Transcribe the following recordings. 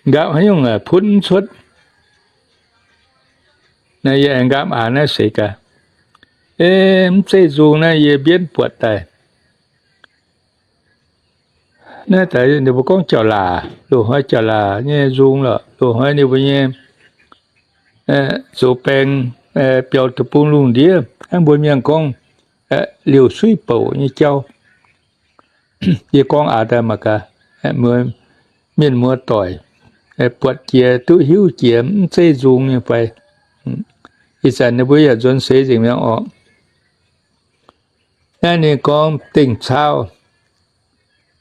nqaapv haaix nyungc putv mv cuotv. Naaiv yie aengx nqaapv aax naaiv seix gaax. Mv zeiz nzung naaiv yie mbienv buatc daaih. Naaiv daaih ninh mbuo gorngv jauv-laac, loz-hnoi jauv-laac nyei nzung lorqc. Loz-hnoi ninh mbuo nyei zoux baeng biaux deic-bung lungh ndiev hnangv mbuo mienh gorngv liouh suiv bouc nyei jauv. Yie gorngv aax daaih mangc gaax, mienh muoz doic buatc jiex duqv hiuv jiex mv zeiz nzung nyei fai. Ih zanc ninh mbuo yaac nzuonx seix nzengc mi'aqv orqc. Naaiv ninh gorngv dengh cau,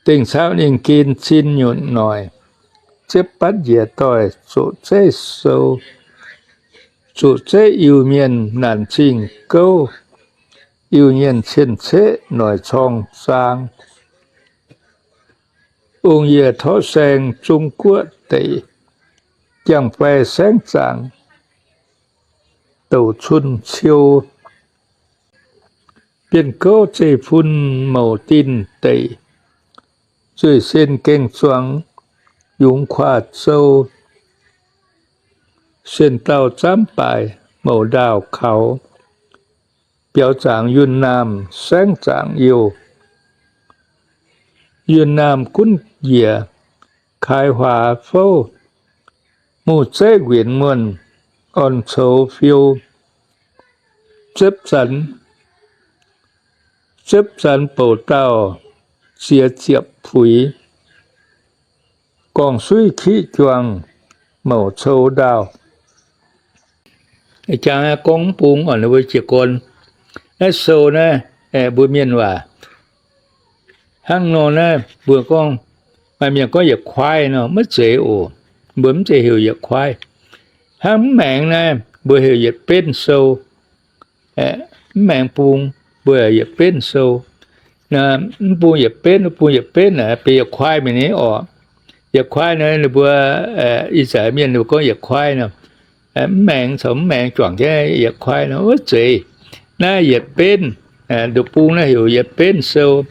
dengh cau ninh gen zinh nyunc noic, ziepv batv njiec doic zoqc zeiv sou, zoqc zeiv Iu-Mienh naanc zingh gouv, Iu-Mienh cien-ceqv noic corng zaang. Ong-yie torqv saeng Zong Guoqv deic, jangx-faix saengv zaangc douc cun ciou. Bienh gouv zeiv-fun mouc dinh deic, zueih sen gaeng-zuangx yungz kuaav zou. Sien dauh zaamv baaix mouc ndaauh kaux, biaux zaangc yunh naamh saengv zaangc youh. Yunh naamh gunv njiec kaaix huaax fouv, muz zeiv nquinc muonh orn coux fiou. Ziepv zanc, ziepv zanc bouc dauh ziex ziepc puix, gorngv suiv kiqv juangc mouc cou ndaauh. Jangx gorngv mv bung orqc, ninh mbuo jiez gorn naaiv sou naaiv, mbuo mienh waac hnangv nor naaiv mbuo gorngv, maaih mienh gorngv yietc kuaaiv nor maiv zeiz oc. Mbuo mv zeiz heuc yietc kuaaiv. Hnangv mv maengx naaiv mbuo heuc yietc benv sou. Mv maengx bung mbuo yietc benv sou. Mv bung yietc benv, mv bung yietc benv naaic benx yietc kuaaiv mingh nyei orqc. Yietc kuaaiv naaiv ninh mbuo, ih zanc mienh ninh mbuo gorngv yietc kuaaiv nor, mv maengx caux mv maengx juangc jienv yietc kuaaiv nor maiv zeiz. Naaiv yietc benv, nduqc bung naaiv heuc yietc benv sou.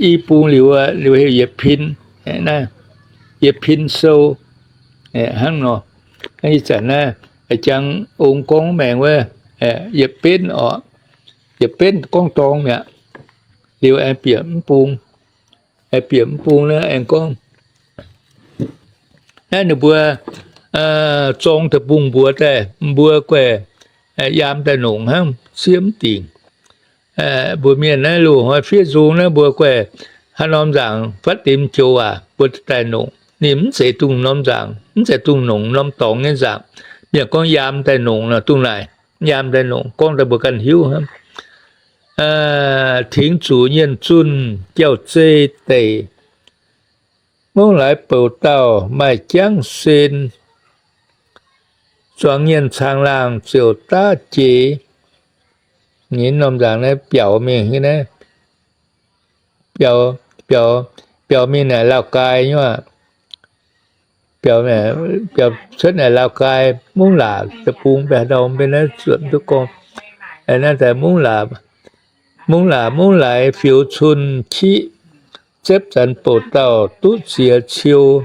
I bung liuz, liuz heuc yietc pin, yietc pin sou. Hnangv nor, ih zanc naaiv jangx ong gorngv maengx wuov, yietc benv orqc, yietc benv gorngv dorngx mi'aqv. Liuz aengx bieqc mv bung, aengx bieqc mv bung naaiv aengx gorngv, naaiv ninh mbuo zorng deic-bung mbuox daaih, mbuo guaih yaam daaih nongc hnangv siev mv dingc. Mbuo mienh naaiv loz-hnoi fiev nzung naaiv mbuo guaih haaix norm nzaangc fatv dimx joux waac mbuo daaih nongc. Ninh mv zeiz dungh norm nzaangc, mv zeiz dungh nongc norm dorngx nyei nzaangc. Mienh gorngv yaam daaih nongc nor dungh naaic, yaam daaih nongc gorngv daaih mbuo ganh hiuv hnangv. Tingx zuqc nyienh zunh jauv-zei deic, mungv laaix bouc dauh maaih jangv sen, zuangx nyienh caangh laangh ziouc daav jeiz. Ninh norm nzaangc naaiv biaux mingh, biaux, biaux mingh naaic Laauh Gai nyei aqv. Biaux cuotv naaic Laauh Gai, Mungv Laac deic-bung, mv baac ndau mv benx naaiv zuotc duqv gorngv, naaiv daaih Mungv Laac, Mungv Laac, Mungv Laac fioux cun qiqv, zepv zanc bouc dauh duqv ziex ciou.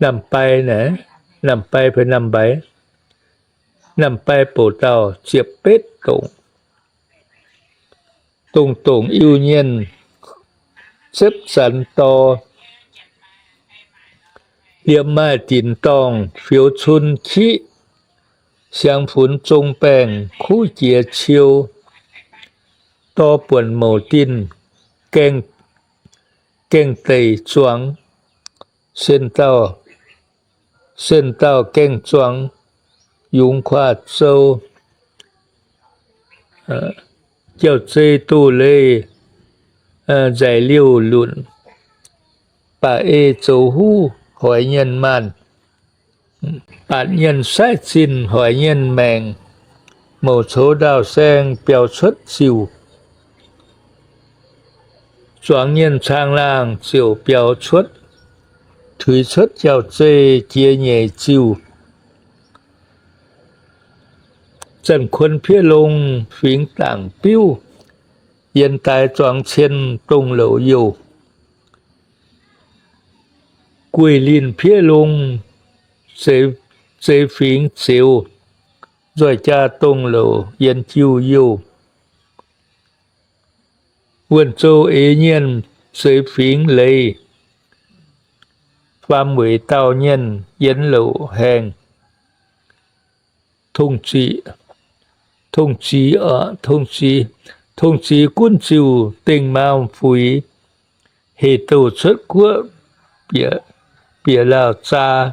Namh bai naaic, namh bai fai namh mbaix, namh bai bouc dauh ziepc betv dongc. Dongh dongc Iu-Mienh zepv zanc dorh, liemh maaih dinc dorngh fioux cun qiqv, siang funx zong baengh kuv jiex ciou, dorh buonc mouc dinh gaeng, gaeng deic zuangx, sen dauh, sen dauh gaeng zuangx yungz kuaav zou. Jauv-zei doz-leiz nzaic liouh lunc, baac ei zoux huv hoiz nyienh maanh, baatc nyienh saaiv zinh hoic nyienh maengc, mouc coux ndaauh saeng biaux cuotv ziuh. Zuangx nyienh caangh laangh ziouc biaux cuotv, tuix cuotv jauv-zei jiex nyeic ziuh. Zanc kuon piev longh fingx dangc biuv, yien daaix zuangx cien dongh louc youh. Gueic linh piev longh, zeix fingx zeuz, nzoih jaa dongh louc yienx jiuv youh. Wuonh zou eix nyienh zeix fingx leiz, faam weic dauh nyienh yienx louc haengh. Tongh zic, tongh zic, tongh zic gunv ziuh dengh maauh fuix, hec douh cuotv guoqv, bieqc lauh zaa,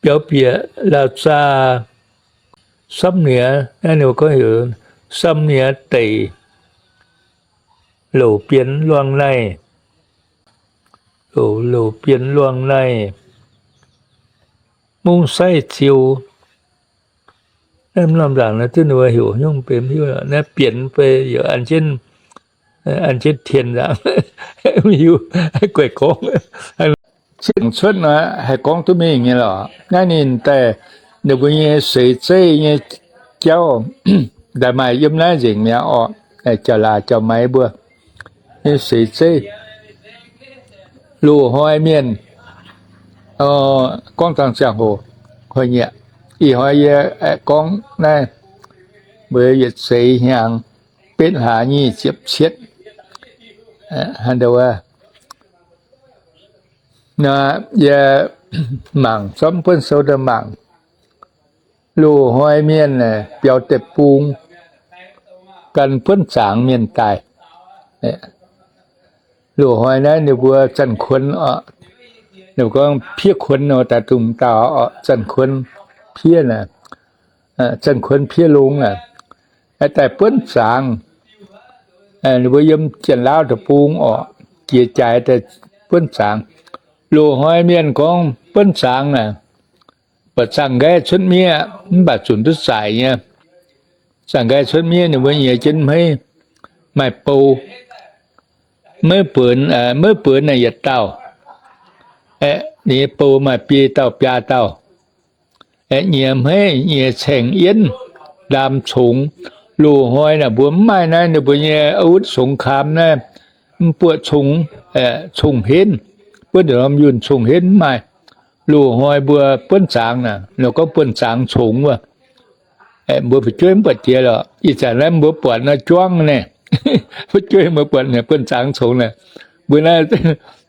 biaux bieqc lauh zaa, samv niex, samv niex deic, louc bienx luangh naih, louc bienx luangh naih, mungv saiv ziou. Naaiv norm nzaangc naaiv duqv ninh mbuo heuc nyungc benx hiuv, naaiv bienx fai heuc an jienv tien nzaangc, hiuv, guaih gorngv. Cieqv cuotv nor haih gorngv duqv mingh nyei lorqc. Naaiv ninh daaih ninh mbuo nyei seix zeiv nyei jauv, daaih maaih yiem naaiv nzengc mi'aqv orqc. Jauv-laaix jauv-maiv mbuo nyei seix zeiv, loz-hnoi mienh, gorngv dangh ziangh hoc, hnoi-nyieqc, ih hnoi yie gorngv naaiv, mbuo yietc seix hnyangx betv hlaax nyic ziepc cietv, yie mangc zorqv buonv sou daaih mangc, loz-hnoi mienh biaux deic-bung gan buonv zaangc mienh daaih. Loz-hnoi naaiv ninh mbuo Zanc Kuonx, ninh gorngv Piev Kuonx nor, daaih dongh dauh Zanc Kuonx Piev, Zanc Kuonx Piev Longx aac, daaih buonv zaangc. Ninh mbuo yiem Janx-Laauv deic-bung orqc, jiex jaaix daaih buonv zaangc. Loz-hnoi mienh gorngv buonv zaangc naaic, baac zaangh nqaiv cuotv miev, mv baac zunc duqv zaaic nyei. Zaangh nqaiv cuotv miev ninh mbuo nyiex jienv hmeiv, maaih bou, maiv benx, maiv benx naaic yietc dauh. Ninh nyei bou maaih biei dauh biaa dauh. Nyiex hmeiv, nyiex caeng yienv, ndaam congx. Loz-hnoi naaic mbuo mv maaih naaiv ninh mbuo nyei อาวุธสงคราม naaiv, mv buoqv cong, cong-henv, buonv nzunc norm yunh cong-henv mv maaih. Loz-hnoi mbuo buonv zaangc naaic, nor gorngv buonv zaangc congx wuov. Mbuo fu'jueiv mv buatc jiex lorqc. Ih zanc naaiv mbuo buatc nor juangv naaic. Fu'jueiv mbuo buatc buonv zaangc congx naaic, mbuo naaiv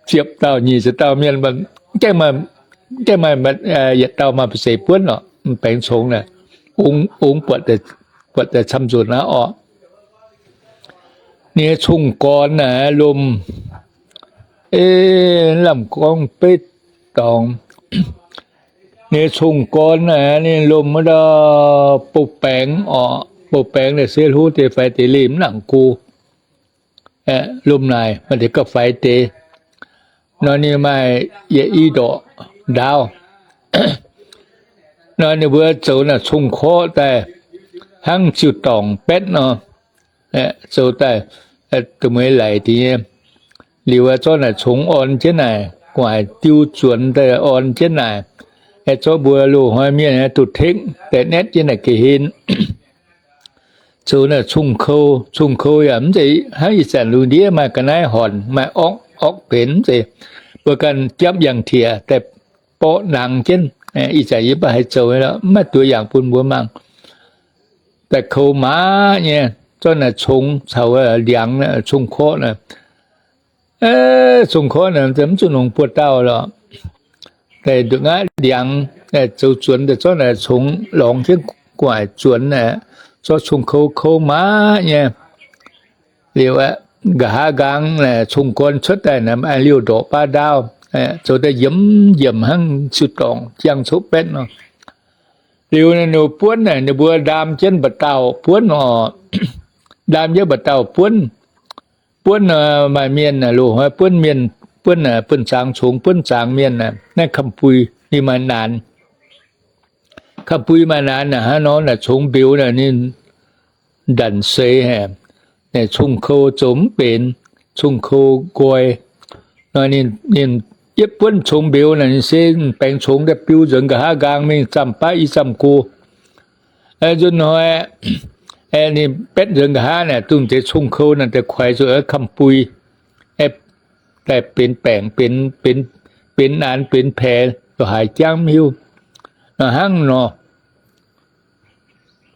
ziepc dauh nyic ziepc dauh mienh, gaengh maaih yietc dauh maaih ba'zeix buonv lorqc, baengx congx naaic. Ong buatc daaih camv nzunc aqv orqc. Ninh nyei cong-gorn naaic lomh, lamh gorngv beiv dorngx. Ninh nyei cong-gorn naaic ninh lomh wuov ndau bou baengx orqc. Bou baengx naaic se hlo deix faix deix leih mv nangc go. Lomh naaic maaih deix gauh faix deix. Nor ninh maaih yietc i ndorqc ndaauv. Nor ninh mbuo zoux naaic cong-korqv daaih hnangv ziuh dorngc baetv nor, zoux daaih dongh mueiz laic deix nyei. Liuz zorqv naaic congx orn jienv naaic, gu'nguaaic diu zuonx daaih orn jienv naaic, zorqv mbuo loz-hnoi mienh duqv tekv daaih naetv jienv naaic ga'hlen. Zoux naaic cong-kou, cong-kou yaac mv zeiz hnangv ih zanc lungh ndiev maaih ga'naaiv hornc, maaih orqv, orqv benx mv zeiz. Mbuo ganh japv yangh-tietc daaih borqv nangx jienv. Ih zanc yie mv baac haih zoux lorqc, mv maaih duov yangh bun mbuo mangc. Daaih kou maaz nyei, zorqv naaic congx caux ndiangx, cong-korqv naaic, cong-korqv naaic mv zuqc longc buoz-dauh lorqc. Daaih nduqc ngaqv ndiangx, zoux zuonx daaih zorqv naaic congx lorngx jienv gu'nguaaic zuonx naaic, zorqv cong-kou kou maaz nyei. Liuz aqv, nqa'haav nqaang naaic cong-gorn cuotv daaih naaic, liouh ndorqc baav ndaauv, zoux daaih nyiemc nyiemc hnangv ziuh dorngc jangx coqv baetv nor. Liuz ninh buonv naaic, ninh mbuo ndaam jienv mba'dauh buonv oc. Ndaam jienv mba'dauh buonv. Buonv maaih mienh loz-hnoi buonv mienh, buonv, buonv zaangc congx, buonv zaangc mienh naaiv, คำปุย ninh maaih naanc. คำปุย maaih naanc naaic, hnangv nor naaic congx mbeux naaic ninh ndanc seix haic. Naaic cong-kou zoux mv benx, cong-kou nqoi. Nor ninh, ninh yietv buonv congx mbeux naaic, ninh se baengx congx daaih biu nzuonx nqa'haav nqaang mingh zamh baav i zamh go. Nzunc hnoi ninh baetv nzuonx nqa'haav naaic, dongh deix cong-kou naaic daaih kuaix zuqc คำปุย. daaih benx baengc, benx, benx, benx naanx benx paex, haaix jangv mv hiuv. Nor hnangv nor.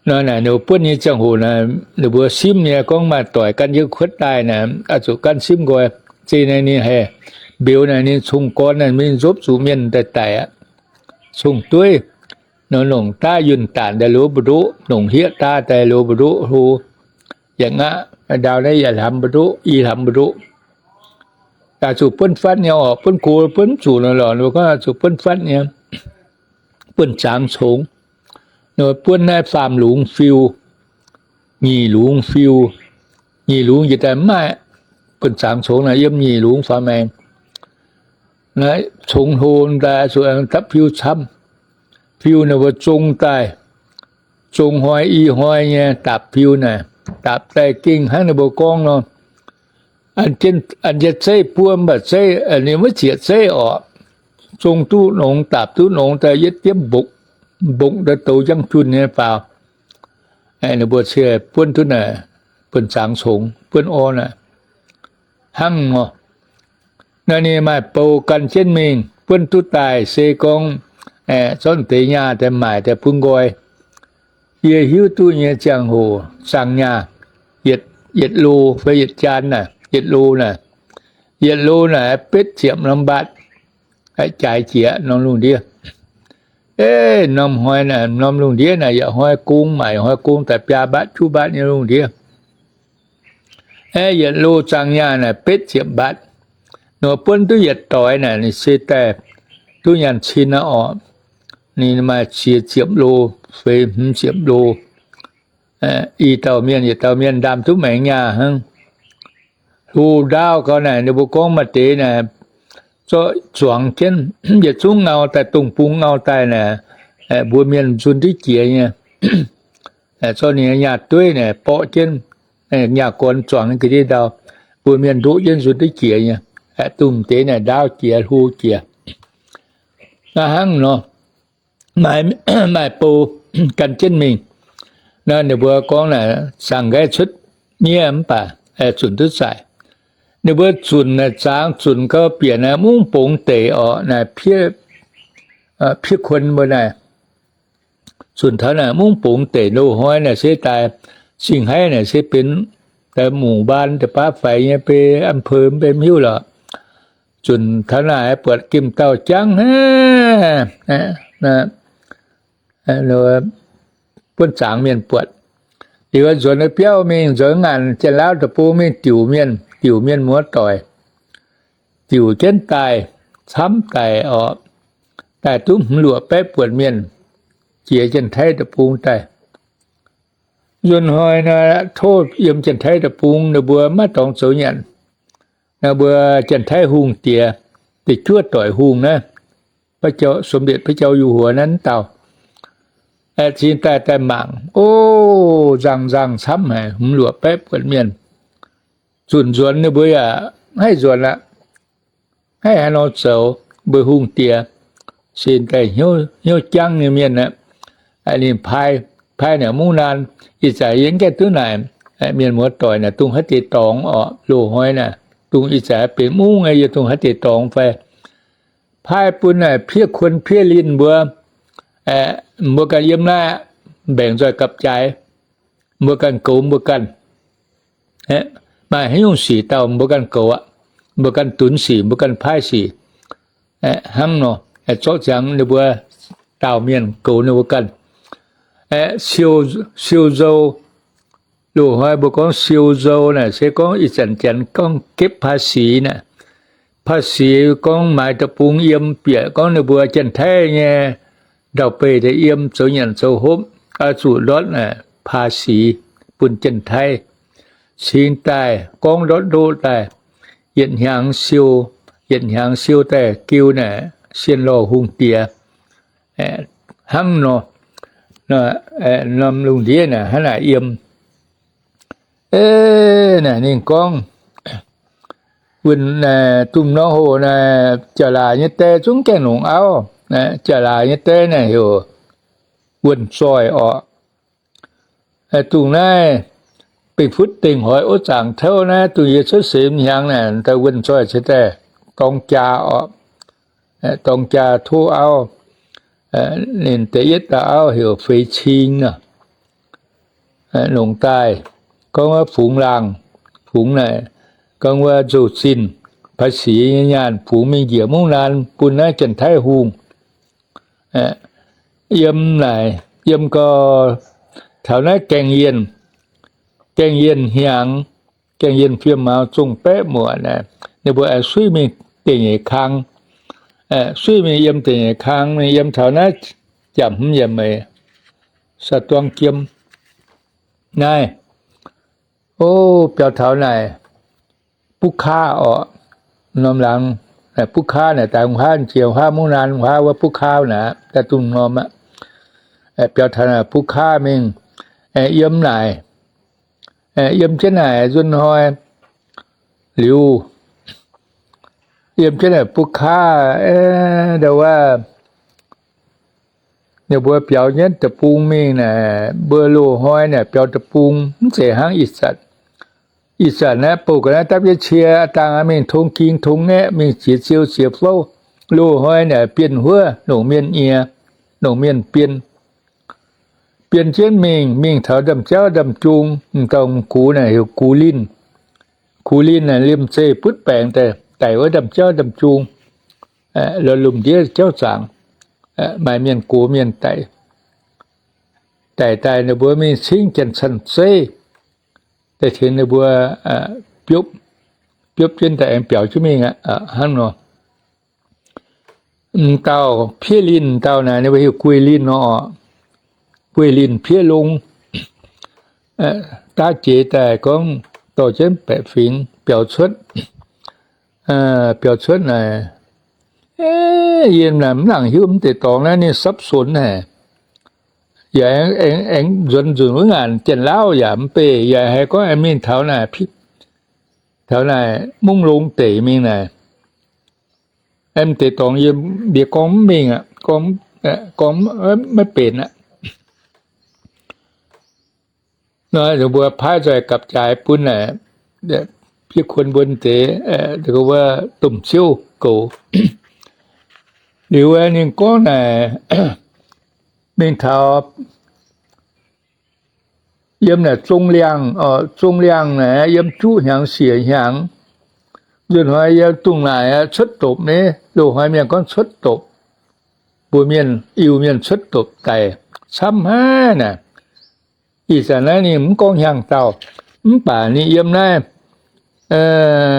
Nor naaic ninh mbuo buonv nyei ziangh hoc naaic, ninh mbuo simv nyei gorngv maaih doic gan jienv kuotv daaih naaic, oix zuqc gan simv nqoi. Zeiz naaic ninh haih mbeux naaic ninh cong-gorn naaic mingh nzopv zuqc mienh daaih daic aqv. Cong-dueiv, nor longc daav yunh daanc daaih loz mbu'ndoqv, longc hieqv daav daaih loz mbu'ndoqv hlo, yietc ngaqv ndaau naaiv yietc hlamz mbu'ndoqv, i hlamz mbu'ndoqv. Daaih zuqc buonv fatv nyei orqc, buonv go buonv zuqc nor lorqc, ninh mbuo gorngv zuqc buonv fatv nyei, buonv zangx congx. Ninh mbuo buonv naaiv faam lungz fiu, nyic lungz fiu, nyic lungz njiec daaih mv maaih, buonv zangx congx naaic yiem nyic lungz faaux maengx. Naaiv congx hlo daaih zuqc dapv fiu camv. Fiu ninh mbuo zong daaih, zong hnoi i hnoi nyei daapc fiu naaic, daapc daaih gengh hnangv ninh mbuo gorngv nor, an jienv zeiv buov mv baac zeiv ninh maiv zieqc zeiv orqc. Zong duqv nongx, daapc duqv nongx daaih yietv diemv mbokc, mbokc daaih douz njang junh nyei faaux. Ninh mbuo cie buonv duqv naaic, buonv zangx congx, buonv orv naaic, hnangv nor. Naaiv ninh maaih bou gan jienv mingh buonv duqv daaih se gorngv zorqv deix nyaah daaih maaic daaih bun nqoi. Yie hiuv duqv nyei ziangh hoc zaangh nyaah, yietc, yietc lo fai yietc jaan naaic, yietc lo naaic, yietc lo naaic betv ziepc norm mbatc, jaaix jiex norm lungh ndiev. Norm hnoi naaic, norm lungh ndiev naaic, yietc hnoi gong maaic hnoi gong daaih biaa mbatv juqv mbatv nyei lungh ndiev. Aeqv, yietc lo zaangh nyaah naaic betv ziepc mbatc. Nor buonv duqv yietc doix naaic, ninh se daaih duqv nyaanh cin aqv orqc. Ninh maaih ziex ziepc lo feix hmz ziepc lo. I dauh mienh yietc dauh mienh ndaam duqv maengx nyaah hnangv. Hlo ndaauv gau naaic, ninh mbuo gorngv maaih deix naaic, zorqv zuangx jienv yietc zungv ngau daaih, dongh bung ngau daaih naaic, mbuo mienh nzun duqv jiex nyei. Zorqv ninh nyei nyaah dueiv naaic borqv jienv, nyaah gorn zuangx ga'ndiev ndau, mbuo mienh ndoqv jienv nzun duqv jiex nyei. Dongh deix naaic ndaauv jiex hlo jiex. Naaiv hnangv nor, maaih bou gan jienv mingh. Naaiv ninh mbuo gorngv naaic, zaangh nqaiv cuotv miev mv baac zunc duqv zaaic. Ninh mbuo zunc naaic, zaangx zunc gau bieqc naaic mungv bungx deic orqc, naaic piev kuon mbuo naaic. Zunc taux naaic mungv bungx deic, loz-hnoi naaic se daaih zingh haiv naaic se benx daaih mungc mbaan deix baav faix nyei bei อำเภอ mv bei mv hiuv lorqc. Zunc taux naaic buatc gemh dauh jangv hnangv, buonv zaangc mienh buatc. Liuz nzuonx biauv mingh nzuonx ngaanc Janx-Laauv deic-bung mingh diuc mienh, diuc mienh muoz-doic, diuc jienv daaih camv daic orqc. Daaih duqv hmz luoqc baeqv buonc mienh jiex Janx-Taiv deic-bung daaih. Nzuonx hnoi nor, tov yiem Janx-Taiv deic-bung ninh mbuo maiv dorngx zoux nyanc. Naaiv mbuo Janx-Taiv hungh diex, da'juov doic hungh naaiv, สมเด็จพระเจ้าอยู่หัว naaiv dauh, cingx daaih daaih mangc, o, nzangh nzangh camv haic, hmz luoqc baeqv buonc mienh. Zunc nzuonx ninh mbuo yaac haih nzuonx aqv. Haih haaix nor zoux, mbuo hungh diex se daaih hnyouv jangv nyei mienh aqv. Ninh paaiv, paaiv naaic mungv naan, ih zanc yie mv gaengh duqv naaic, mienh muoz-doic naaic dongh haaix deix dorngx orqc, loz-hnoi naaic dongh ih zanc benx mungv nyei, yie dongh haaix deix dorngx fai? Paaiv bun naaic piev kuon piev linh mbuo, mbuo ganh yiem naaiv mbaengc nzoih gapv-jaaix, mbuo ganh goux mbuo ganh. Maaih haaix nyungc sic dauh mbuo ganh goux aqv. Mbuo ganh dunx sic, mbuo ganh paaiv sic. Hnangv nor, zorqv ziangx ninh mbuo daauh mienh goux ninh mbuo ganh. Siou, siou nzou, loz-hnoi mbuo gorngv siou nzou naaic se gorngv ih zanc Janx gorngv เก็บภาษี naaic. ภาษี gorngv maaiz deic-bung yiem bieqc gorngv ninh mbuo Janx-Taiv nyei ndau-beih daaih yiem zoux nyanc zoux hopv, oix zuqc ndortv naaic ภาษี bun Janx-Taiv. Cingx daaih gorngv ndortv ndoqv daaih, yietc hnyangx siou, yietc hnyangx siou daaih giu naaic sien lorh hungh diex. Hnangv nor, norm lungh ndiev naaic hnangv naaic yiem. Naaic ninh gorngv, wuonh, dongh nor hoc naaic, jaax-laatc nyei die zungv gaengh longc auv. Jaax-laatc nyei die naaic heuc wuonh zoih orqc. Dongh naaiv bengh futv dengh hoiz wuov zaangc touv naaiv, dongh yie cuotv seix hnyangx naaic, daaih wuonh zoih cingx daaih dorng jaa oc. Dorng jaa tov auv, ninh da'yietv dauh auv heuc Feix Cing nor, longc daaih gorngv wuov fungx laangh, fungx naaic, gorngv wuov nzou-zinh, ภาษี nyei nyaanh, fungx mingh njiec mungv naan bun naaiv Janx-Taiv Hungh. Yiem naaic, yiem gau, taux naaiv gaengh yienh, gaengh yienh hnyangx, gaengh yienh fiem mauz zong baeqv muoc naaic, ninh mbuo aengx suiv mingh da'nyeic kang, suiv mingh yiem da'nyeic kang, mingh yiem taux naaiv jaapc hmz yietc meic, saa-duang jiem naaiv. O, biaux taux naaic Bukv Kaa oc. Norm laangz naaic Bukv Kaa naaic, daaih huaav jiex huaav mungv naan huaav wuov Bukv Kaa naaic, daaih dungx norm aqv. Biaux taux naaic Bukv Kaa mingh, yiem naaic, yiem jienv naaic nzuonx hnoi liuz, yiem jienv naaic Bukv Kaa, ndau wuov, ninh mbuo biaux jienv deic-bung mingh naaic, mbuo loz-hnoi naaic biaux deic-bung mv zeiz hnangv ih zanc. Ih zanc naaiv bouh ga'naaiv dapv jienv cie, aa dangh mingh tong ging tong ngaeqv, mingh ziex ziou ziex fouv. Loz-hnoi naaic bienh huov, longc mienh nyiex, longc mienh bienh. Bienh jienv mingh, mingh taux ndaamv-jauv ndaamv-jung, m'dauh m'gux naaic heuc gux linh. Gux linh naaic liemh zeih butv baengc daaih daic wuov ndaamv-jauv ndaamv-jung, lorz lomh ndiev jauv zaangc, maaih mienh gox mienh daic. Daic daaih ninh mbuo mingh cingv Janx-Canh Zeiv, daaih tengx ninh mbuo biopv, biopv jienv daaih aengx biaux jienv mingh aqv, hnangv nor. M'dauh Piev Linh, m'dauh naaic ninh mbuo heuc Gueix Linh nor oc. Gueix Linh Piev Long, daav jiex daaih gorngv dorh jienv baeqc fingx biaux cuotv, biaux cuotv naaic, yie naaic mv nangc hiuv mv deix dorngx naaiv ninh สับสน haic. Yaac aengx nzuonx nzunc wuov ngaanc Janx-Lauv yaac mv beih, yaac haiz gorngv aengx mingh taux naaic, taux naaic Mungv Long deic mingh naaic. Aengx mv deix dorngx yie mbuo gorngv mv mingh aqv, gorngv maiv benx aqv. Nor ninh mbuo paaiv nzoih gapv-jaaix bun naaic, Piev Kuon mbuo deix, wuov domh ziouv goux. Liuz ninh gorngv naaic, mingh taux yiem naaic Zong Liangh, Zong Liangh naaic yiem juqv hnyangx siec hnyangx. Nzunc hnoi yiem dungz naaic cuotv dopc nyei, loz-hnoi mienh gorngv cuotv dopc. Mbuo mienh, Iu-Mienh cuotv dopc daic camv haic naaic. Ih zanc naaiv ninh mv gorngv hnyangx dauh, mv baac ninh yiem naaiv,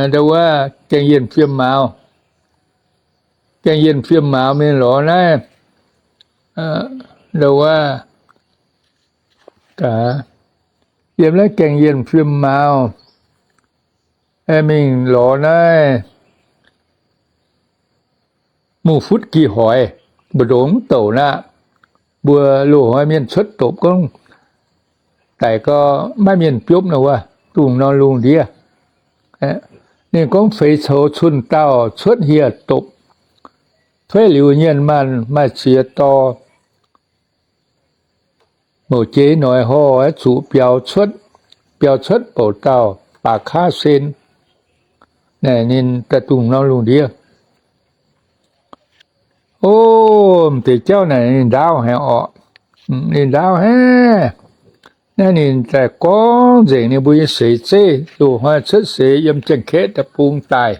ndau wuov gaengh yienh fiem mauz, gaengh yienh fiem mauz mingh lorz naaiv, ndau wuov, yiem naaiv gaengh yienh fiem mauz mingh lorz naaiv mungh futv gi hoix, mbu'ndongx mv douc naqv. Mbuo loz-hnoi mienh cuotv dopc gorngv daic gau, maiv mienh biopv nor wuov, dungz norm lungh ndiev. Ninh gorngv feix coux cun-dauh cuotv hieh dopc, feiv liuz nyienh maanh maaih ziex dorh. Mouc jeiz noic horh zuqc biaux cuotv, biaux cuotv bouc dauh baac kaav sen. Naaic ninh daaih dungz norm lungh ndiev. O, m'deix jauv naaic ninh ndaauv haic orqc. Ninh ndaauv haic. Naaiv ninh daaih gorngv nzengc ninh mbuo nyei seix zeiv, loz-hnoi cuotv seix yiem Janx-Kaeqv deic-bung daaih.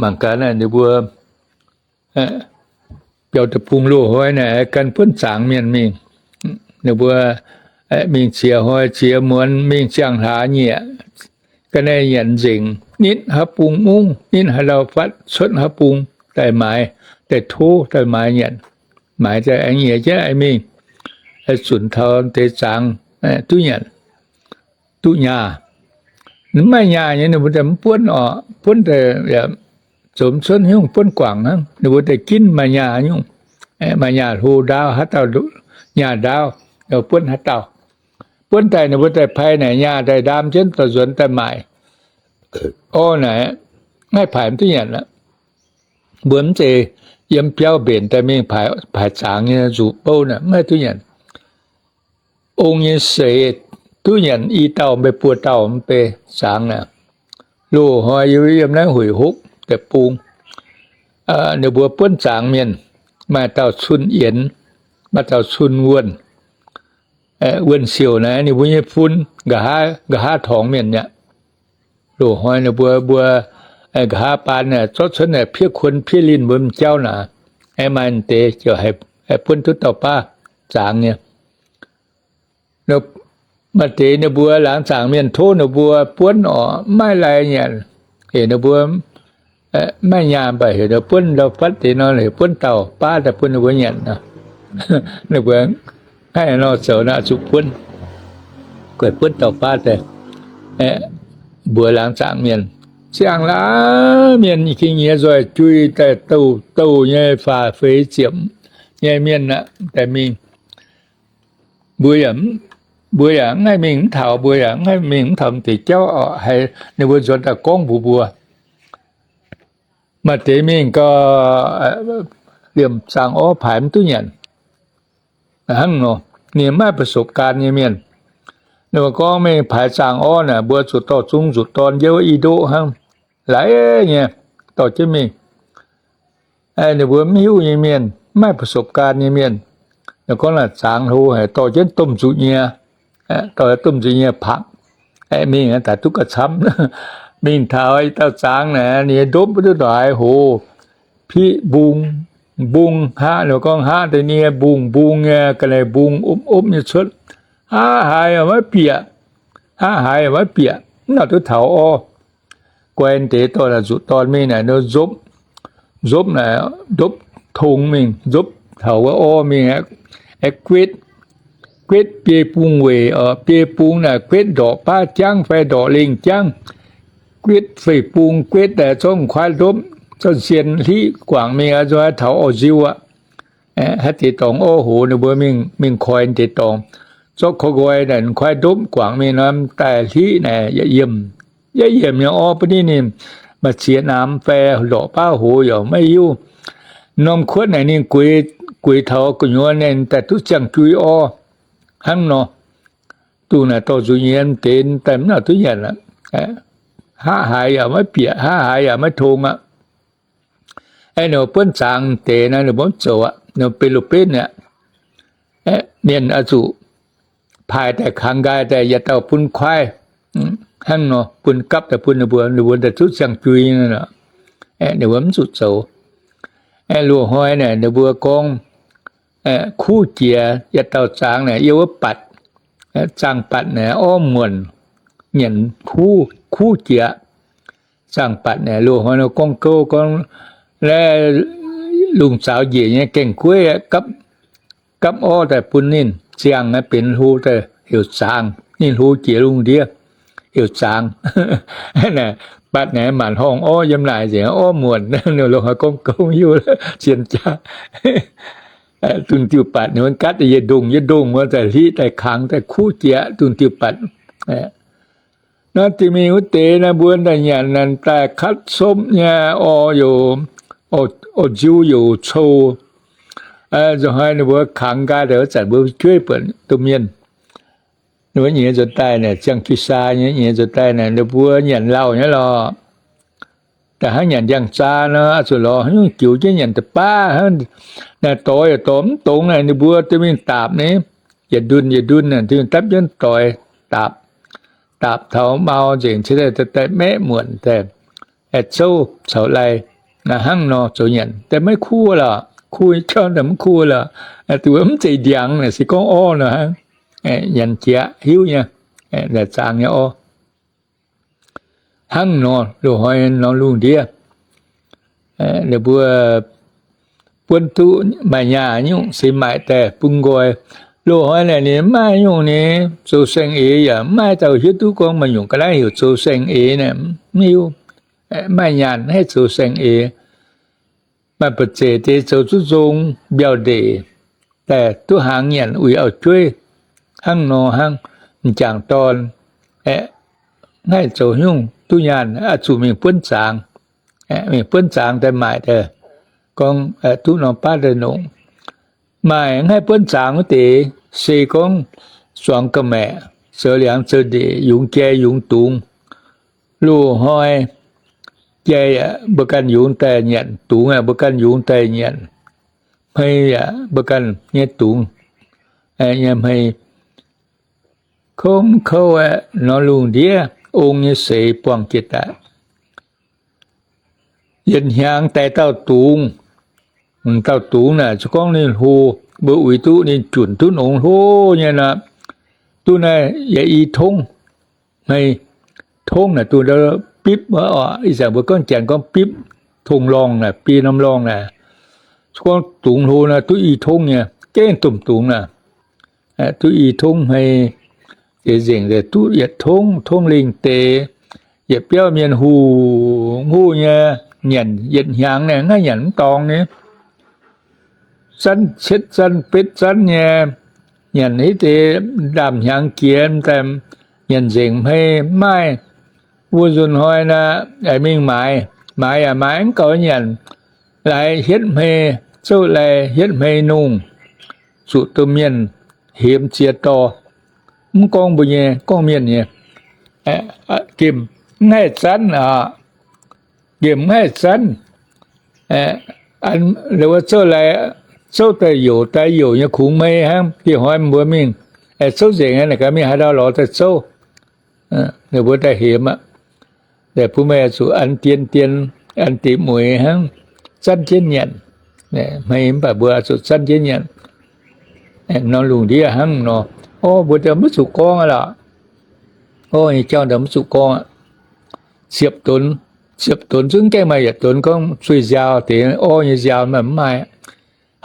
Mangc gaax naaic ninh mbuo biaux deic-bung loz-hnoi naaic gan buonv zaangc mienh mingh. Ninh mbuo mingh ziex hnoi ziex muonz mingh ziangh hlaax nyieqc, ga'naaiv nyanc nzengc, nitv haaix bung mungv, nitv haaix ndau fatv, cuotv haaix bung daaih maaiz, daaih tov daaih maaiz nyanc. Maaiz daaih aengx nyieqc jienv aengx mingh, zunc taux deix zaangc duqv nyanc, duqv nyaah. Mv maaih nyaah nyei ninh mbuo daaih mv buonv orqc, buonv daaih zoux mv cuotv nyungc, buonv guangc hnangv. Ninh mbuo daaih ginv maaih nyaah nyungc, maaih nyaah hlo ndaauv, haaix dauh nyaah ndaauv, buonv haaix dauh. Buonv daaih ninh mbuo daaih pai naaic nyaah daaih ndaam jienv dorh nzuonx daaih maaic. Orv naaic, maiv paaic mv duqv nyanc aqv. Mbuo mv zeiz yiem biauv mbenc daaih mingh paaic zaangc nyei nzuqc bouv naaic, maiv duqv nyanc. Ong nyei seix, duqv nyanc i dauh mv bei buo dauh mv bei zangx naaic. Loz-hnoi yiem naaiv Huix Hopv deic-bung, ninh mbuo buonv zangx mienh, maaih dauh Cun Yienx, maaih dauh Cun Wuonh. Wuonh Siouc naaic ninh mbuo nyei fun nqa'haav torngx mienh aqv. Loz-hnoi ninh mbuo, mbuo nqa'haav baan zorqv cuotv naaic piev kuon piev linh mbuo m'jauv naaic, aengx maaih deix ziouc haih buonv duqv dauh baav zangx nyei. Maaih deix ninh mbuo laangz zaangc mienh tov ninh mbuo buonv orqc, maiv maaih lai nyanc. Heuc ninh mbuo maiv maaih nyaanh, mv baac heuc ninh buonv ndau fatv deix nor, heuc buonv dauh baav daaih bun ninh mbuo nyanc. Ninh mbuo haih nor zoux nor zuqc buonv, guaih buonv dauh baav daaih mbuox laangz zaangc mienh. Ziangh laangh mienh gengh nyiex nzoih jui daaih douh douh nyei faah feix ziepc nyei mienh aqv, daaih mingh. Mbuo yaac, mbuo yaac mv haih mingh mv taux, mbuo yaac mv haih mingh mv taux deix jauv oc. Haiz ninh mbuo nzuonx daaih gorngv mbuox mbuo. Maaih deix mingh gau, liemh zaangh orv paaix mv duqv nyanc hnangv nor. Ninh maiv ประสบการณ์ nyei mienh. Ninh mbuo gorngv mingh paaix zaangh orv naaic, mbuo zuqc dorh zungv zuqc dorn njoux i ndoqv hnangv, laaix nyei dorh jienv mingh. Ninh mbuo mv hiuv nyei mienh, maiv ประสบการณ์ nyei mienh, ninh gorngv naaic zaangx hlo haic, dorh jienv domh nzuqc nyie, dorh domh nzuqc nyie pakv mingh, daaih duqv gauh camv. Mingh taux i dauh zaangx naaic, ninh nyei ndopv mv duqv ndongc haaix hoz, piqv mbung, mbung haqv, ninh gorngv haqv deix nie mbung mbung nyei, ga'naaiv mbung opv opv nyei cuotv, haav haaix yaac maiv bieqc, haav haaix yaac maiv bieqc, mv nor duqv taux orv. Guai deix dorh naaic zuqc dorn mingh naaic, nzopv, nzopv naaic, nzopv tong mingh, nzopv taux wuov orv mingh, guetv, guetv biei bung weic, biei bung naaic guetv ndorqc baav jangv fai ndorqc lengh jangv, guetv fei bung, guetv daaih zorqv m'kuaaiv ndopv, zorqv zien hliqv guangc mingh, nzunc taux orv nziu aqv. Haaix deix dorngx orv hoz ninh mbuo mingh koi deix dorngx, zorqv korv nqoi naaic m'kuaaiv ndopv guangc mingh nor, daaih hliqv naaic yietc yiemc, yietc yiemc nyei orv bun ninh, ninh maaih ziex namx fai ndorqc baav hoz yaac maiv hiuv. Norm kuotv naaic ninh gueix, gueix taux gu'nyuoz ninh daaih duqv ziangh jui orv hnangv nor. Dongh naaic dorh nzuqc nyie deix daaih mv nor duqv nyanc aqv. Haav haaix yaac maiv bieqc, haav haaix yaac maiv tong aqv. Aeqv, ninh mbuo buonv zaangc deix naaic, ninh mbuo mv zoux aqv, ninh mbuo benx loz-benv aqv. Mienh oix zuqc paaix daaih kangx nqaai daaih yietc dauh bun kuaaiv hnangv nor, bun gapv daaih bun ninh mbuo, ninh mbuo daaih zuqv ziangh jui. Ninh mbuo mv zuqc zoux. Loz-hnoi naaic ninh mbuo gorngv kuv jiex yietc dauh zaangc naaic yiem wuov batc, zaangh batc naaic orv muonc, nyanc kuv, kuv jiex. Zaangh batc naaic loz-hnoi nor gorngv gouv gorngv, naaiv lungh zaaux njiec nyei gaeng-gueiv gapv, gapv orv daaih bun ninh ziangh, benx hlo daaih heuc zaangc. Ninh hlo jiex lungh ndiev heuc zaangc. Batc naaic maanc horngh orv yiem naaic nzengc, orv muonc. Loz-hnoi gorngv gouv hiuv zien jaav. Dunh diuh batc ninh mbuo gatv yie ndongh yie ndongh wuov daaih hliqv daaih kangx daaih kuv jiex dunh diuh batc. Naaiv dingh mingh wuov deix naaiv mbuo daaih nyanc naaic daaih katv sopv nyei, orv, orv nziu youc cou. Nzunc hnoi ninh mbuo kangx nqaai daaih wuov zanc mbuo jueiv buatc domh mienh, ninh mbuo nyiex nzuonx daaih naaic, ziangh jui saa nyei nyiex nzuonx daaih naaic, ninh mbuo nyanc lauh nyei lorqc. Daaih hnangv nyanc ndiangx-zaa nor, zuqc lorz haaix nyungc joux jienv nyanc da'baav hnangv. Naaic dorh yaac dorh mv dongz naaic, ninh mbuo dorh mingh daapc ni, yietc ndunh yietc ndunh naaic, dorh mingh dapv jienv doix daapc. Daapc taux mau nzengc, cingx daaih maeqv muonc daaih, aengx zouv caux lai, hnangv nor zoux nyanc daaih maiv kuv lorqc. Kuv nyei jauv daaih mv kuv lorqc. Duqv mv zeiz ndiangx naaic, se gorngv orv nor hnangv. Nyanc jiex hiuv nyei, zaangc nyei orv. Hnangv nor loz-hnoi norm lungh ndiev, ninh mbuo buonv duqv maaih nyaah nyungc se maaic daaih bun nqoi. Loz-hnoi naaic ninh mv maaih nyungc, ninh zoux saeng-eix yaac mv maaih dauh hiuv duqv gorngv maaih nyungc ga'naaiv heuc zoux saeng-eix naaic, mv hiuv. Mv maaih nyaanh haih zoux saeng-eix. Maaih ba'zeic deix zoux zuqc nzong mbiauh ndeic daaih duqv hnaangx nyanc uix auv-jueiv hnangv nor hnangv. M'jangc dorn aeqv, mv haih zoux nyungc duqv nyaanh, oix zuqc mingh buonv zaangc. Mingh buonv zaangc daaih maaic daaih, gorngv duqv norm baav daaih longc. Maaih mv haih buonv zaangc wuov deix se gorngv zuangx ga'maeqc, zoux liangx zoux ndeic, yungz jai yungz dungz. Loz-hnoi jai yaac mbuo ganh yungz daaih nyanc, dungz yaac mbuo ganh yungz daaih nyanc. Hmei yaac mbuo ganh nyei dungz nyei hmei kouv kouv aeqv, norm lungh ndiev ong nyei seix buangh jiex daaih. Yietc hnyangx daix dauh dungz. Dauh dungz naaic se gorngv ninh hlo, mbuo uix duqv ninh junc duqv nongx hlo nyei nor, duqv naaiv yaac i tongv. Hmei tongv naaic duqv bipv, ih zanc mbuo gorngv janx gorngv bipv, tongv lorngh naaic, biei norm lorngh naaic. Se gorngv dungz hlo nor duqv i tongv nyei, gengh domh dungz naaic. Duqv i tongv hmei, deix nzengc duqv yietc tongv, tongv lingh deix, yietc biauv mienh huv huv nyei, nyanc yietc hnyangx naaic maiv nyanc mv dorngx nyei. Zanv cietv zanv betv zanv nyei, nyanc hitv deix ndaamv hnyangx jiex daaih, nyanc nzengc hmei mv maaih. Wuov nzunc hnoi naaic mingh maaiz, maaiz yaac maaiz mv gaux nyanc. Laaix hietv hmei, zouv laaix hietv hmei nungh, zuqc domh mienh hemx ziex dorh. Mv gorngv mbuo nyei, gorngv mienh nyei. Gemh mv haih zanv aqv. Gemh mv haih zanv. Wuov zouv laaix, zouv daaih youc daaih youc nyei kungx mei hnangv. Ih hnoi mbuo mingh, zouv nzengc naaic gaax mingh haaix ndau lorz daaih zouv. Ninh mbuo daaih hemx aqv. Bun meih zuqc an dien dien, an deix mueix hnangv, zanv jienv nyanc. Hmei mv baac mbuo zuqc zanv jienv nyanc. Norm lungh ndiev hnangv nor, orv, mbuo daaih maiv zuqc gorngv aqv lorqc. Orv nyei jauv daaih maiv zuqc gorngv aqv. Ziepc donx, ziepc donx zungv gaengh maaih yietc donx gorngv zueih nziaaux deix, orv nyei nziaaux maaih mv maaih.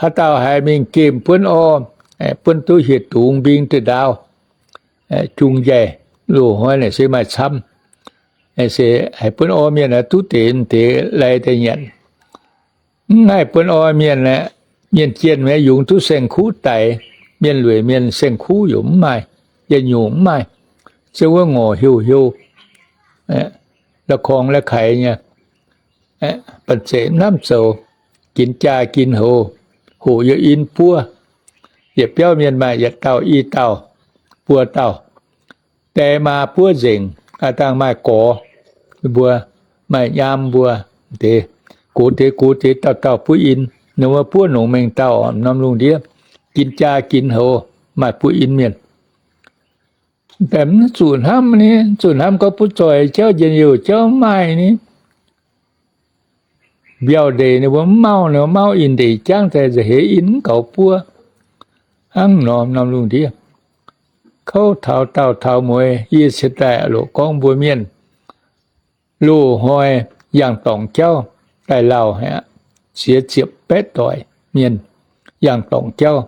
Haaix dauh haiz mingh gemh buonv orv, buonv duqv hieh dungz mbing deix ndaauv, jung njaih, loz-hnoi naaic se maaih camv. Se haiz buonv orv mienh aeqv, duqv deix deix lai daaih nyanc. Mv haih buonv orv mienh aeqv, mienh jienh aeqv, yungz duqv saeng-kuv daix, mienh lueic mienh saeng-kuv yaac mv maaih, yietc nyungc mv maaih. Se wuov ngorc heuc heuc, la'korngx la'kaix nyei, banh zeic mv hnamv zoux, ginx jaa ginx houx, hoqc yaac in buov. Yietc biauv mienh maaih yietc dauh i dauh, buo dauh. Die maa buov nzengc, aa dangh maaih gorx mbuo, maaih nyaam mbuo, deix gox deix gox deix dauh dauh buov in. Ninh mbuo buov nongx mengh dauh norm lungh ndiev, ginx jaa ginx houx, maaih buov in mienh. Mv zuqc hnamv ni, zuqc hnamv gorngv butv zoih jauv, njien-youh jauv maaih ni. Mbiauh ndeic ninh mbuo mv mauv, ninh mbuo mauv in ndeic jangv daaih nza'heix in mv gaux buov. Hnangv nor norm lungh ndiev, kouv taux daauh taux mueiz. Yie cingx daaih loqc gorngv mbuo mienh loz-hnoi yangh dorngc jauv daaih lauh aqv, ziex ziepc baeqv doic mienh yangh dorngc jauv.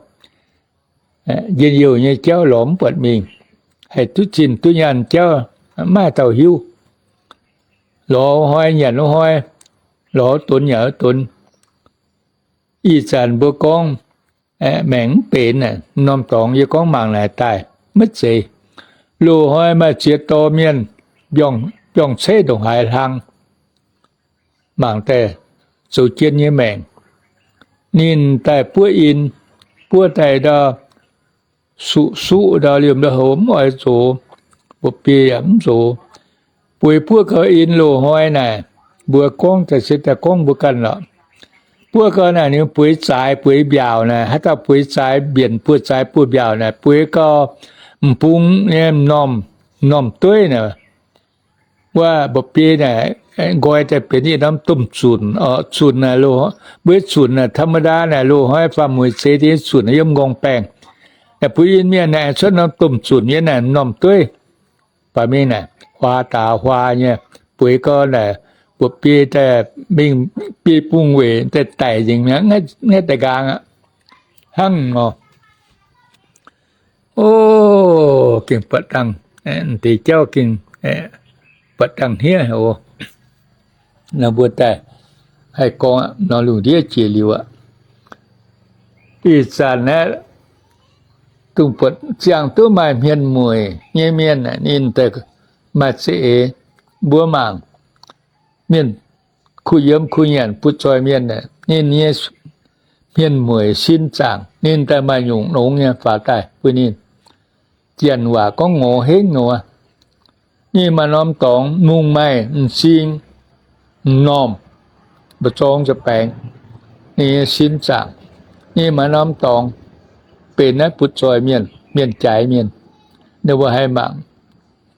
Njien-youh nyei jauv lorz mv buatc mingh, haih duqv zinh duqv nyaanh jauv mv maaih dauh hiuv. Lorz hnoi nyanc hnoi, lorz donx nyanc donx. Ih zanc mbuo gorngv maengc mv benx naaic, norm dorngx yie gorngv mangc naaic daaih maiv zeiz. Loz-hnoi maaih ziex dorh mienh mbiorngz ceiv ndongc haaix hlang, mangc daaih zoux jien nyei maengc. Ninh daaih buov in, buov daaih ndau, suqv suqv ndau, liemh ndau-houx mv oix zoux, mba'biei yaac mv nzox. Bueix buov gau in loz-hnoi naaic, mbuo gorngv daaih se daaih gorngv mbuo ganh lorqc. Buov gau naaic ninh bueix zaaix bueix mbiaauc naaic, haaix dauh bueix zaaix mbienc buoz zaaix buoz mbiaauc naaic, bueix gau m'bung nyei m'normh, m'normh dueiv naaic, wuov mba'biei naaic, nqoi daaih benx yietc norm domh zunc, zunc naaic, mbuo zunc naaic ธรรมดา naaic loz-hnoi faam-mueic zeix deix zunc yiem m'nqorngv baengh. Naaic bueix in mienh naaic cuotv norm domh zunc nyei naaic m'normh dueiv. Baac mingh naaic huaa daax huaa nyei, bueix gau naaic mba'biei daaih mingh biei bung weic daaih daic nzengc mi'aqv, maiv daaih nqaang aqv. Hnangv nor, o, gengh buatc dangh, deix jauv gengh buatc dangh hniev oc. Nor mbuo daaih haih gorngv aqv, nor lungh ndiev jiex liuz aqv. Ih zanc aeqv, dongh buatc ziangh duqv maaih hmien mueic nyei mienh aeqv, ninh daaih maaih za'eix. Mbuo mangc mienh kuh yiem kuh nyanc butv zoih mienh aeqv, ninh nyei hmien mueic sin zaangc, ninh daaih maaih nyungc nongx nyei faaux daaih bun ninh. Janx waac gorngv ngox hengv nor. Ninh maaih norm dorngx mungh maaih m'zing, m'normh, mba'zorng za'baengx, ninh nyei sin zaangc. Ninh maaih norm dorngx benx naaiv butv-zoih mienh, mienh jaaix mienh. Ninh mbuo haih mangc,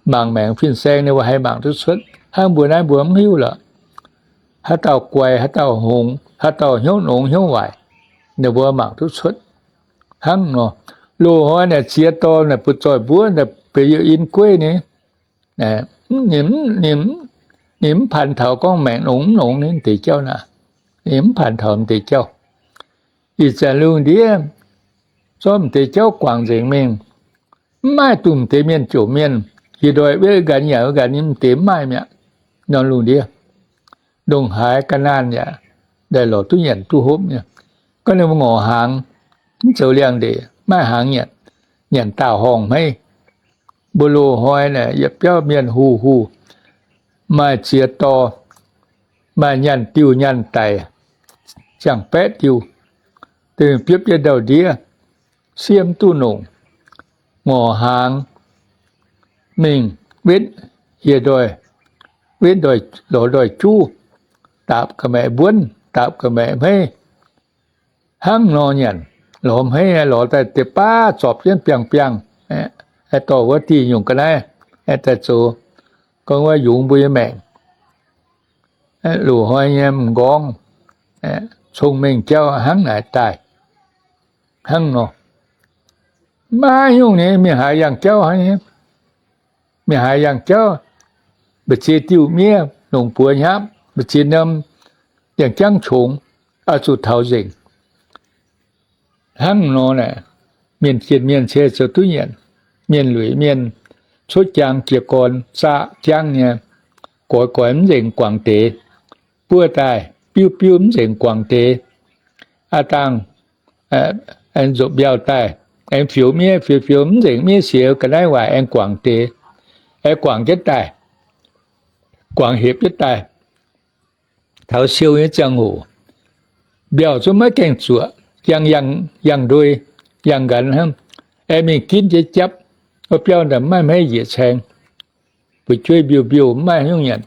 mangc maengc fin-saeng, ninh mbuo haih mangc duqv cuotv. Hnangv mbuo naaiv mbuo mv hiuv lorqc. Haaix dauh guaix, haaix dauh hngongx, haaix dauh hnyouv nongx hnyouv waaic, ninh mbuo mangc duqv cuotv. Hnangv nor, loz-hnoi naaic ziex dorh naaic butv-zoih mbuov naaic benx yietc in gueiv nyei. Ninh, ninh mv panh taux gorngv maengc nongx mv nongx nyei deix jauv naaic. Ninh mv panh taux m'deix jauv. Ih zanc lungh ndiev zorqv m'deix jauv guangc nzengc mingh. Mv maaih dongh m'deix mienh jomc mienh. Hieh ndoih wetv nqanx yaac nqanx nyei m'deix mv maaih mi'aqv. Norm lungh ndiev ndongc haaix ga'naanh yaac daaih lorz duqv nyanc duqv hopv nyei. Gorngv ninh mbuo ngorc hnaangx mv zoux liangx-ndeic, maiv maaih hnaangx nyanc, nyanc daauh horngh hmeiv. Mbuo loz-hnoi naaic yietc biauv mienh huh huh, maaih ziex dorh, maaih nyaanh diuh nyaanh daic, ziangh baeqv diuh, dingh biopv jienv ndau-ndiev, siev mv duqv nongc, ngorc hnaangx, mingh wetv hieh ndoih, wetv ndoih, lorz ndoih juv, daapc ga'maeqc mbuonv, daapc ga'maeqc hmeiv, hnangv nor nyanc. Lorz hmeiv, lorz daaih deix baav zorpc jienv biangh biangh, aengx dorh wuov dih nyungc ga'naaiv aengx daaih zoux, gorngv wuov yungz mbuo nyei maengc. Loz-hnoi nyei m'nqorngv, cong-mengh jauv hnangv naaic daaih. Hnangv nor, maiv nyungc nyei, mingh haaix yangh jauv hnangv nyei. Mingh haaix yangh jauv, mbu'ziex diuh miev, longc buoz hnyapv, mbu'ziex norm yangh jangv qongx, oix zuqc taux nzengc. Hnangv nor naaic, mienh jienh mienh se zoux duqv nyanc. Mienh lueic mienh, cuotv jaang jiez gorn zaqv jangv nyei, goix goix mv nzengc guangc deix, buov daaih biuv biuv mv nzengc guangc deix. Aav dangh aengx nzopc mbiauh daaih, aengx fioux miev, fioux fioux mv nzengc miev siec ga'naaiv waaic aengx guangc deix, aengx guangc jienv daaih, guangc hepc jienv daaih. Taux siou nyei ziangh hoc, mbiauh zungv maiv gaengh zuoqc, yangh, yangh ndui, yangh nqanx hnangv, aengx mingh ginv jienv japv, wuov biauv naaic maiv maaih hmeiv njiec caeng, fu'jueiv mbiouh mbiouh mv maaih haaix nyungc nyanc.